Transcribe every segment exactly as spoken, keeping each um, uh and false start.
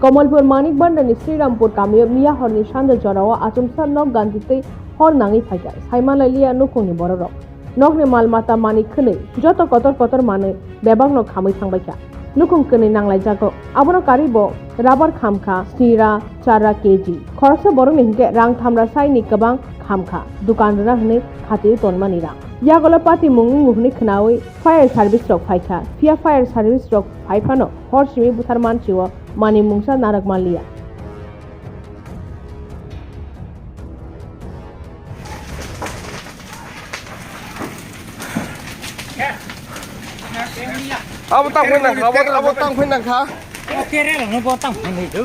Kamalpur Manik Bhandani Srirampur kamio miya horni sanja jorao achomsa nok ganti tei hor nangwi phaikha, saimanlailiya nukhungni bororok. Nokni mal mata manwi khwnwi joto kotor kotor manwi bebakno khamwi thangbaikha. Nukhung kwnwi nanglaijago. Abono karwi bo rabar khamkha snira chara K G. Khoroksa borokni hinkhe rang thamra saini kwbang khamkha, dukan rwna hwnwi khatiwi tonmani rang. Yagulo patimung wngo hwnwi khnaui fire service rok phaikha, phiya fire service rok phaiphano hor simi buthar mansio manwi mungsa narwk manliya. Abo tang phai nang kha, abo, abo tang phai nang kha. Oke re, no bo tang phai nai do.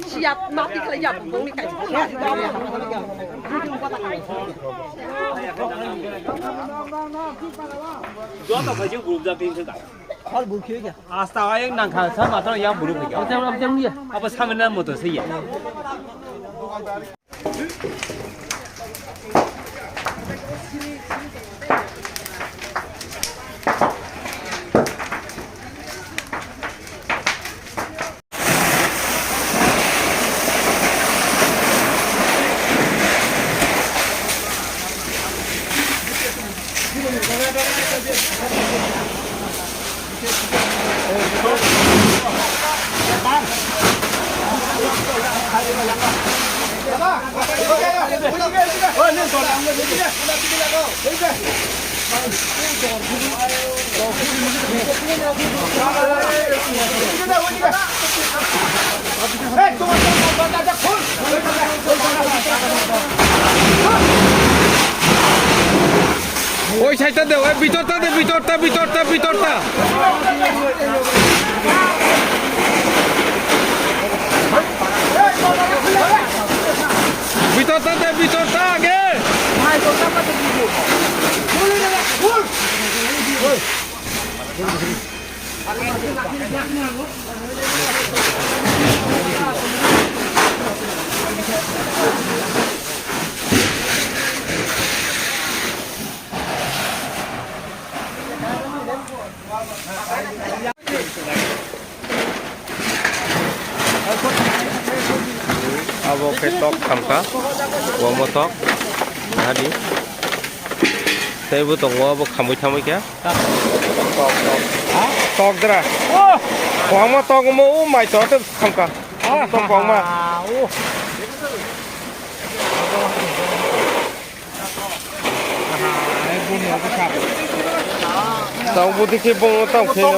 Siap mati kala ya bung ni kai. Joto khaijing buruk ja pin kha. Hor buruk khe ya. Asta ayang nang kha sa ma thang yang buruk kha. Apa sama na moto se ya. Oi, side ta de, oi, bitor ta de, bitor ta, bitor ta, bitor ta, bitor ta. Bitor ta de, bitor ta age. Abo khe tok khamkha, omo tok, nahadi. Tei bo tongo, abo khamwi thamwi khe. Tok dra. Kwbangma tok omo, o mai tok tei khamkha. Tok kwbangma. Tong budi khe bo tong khe.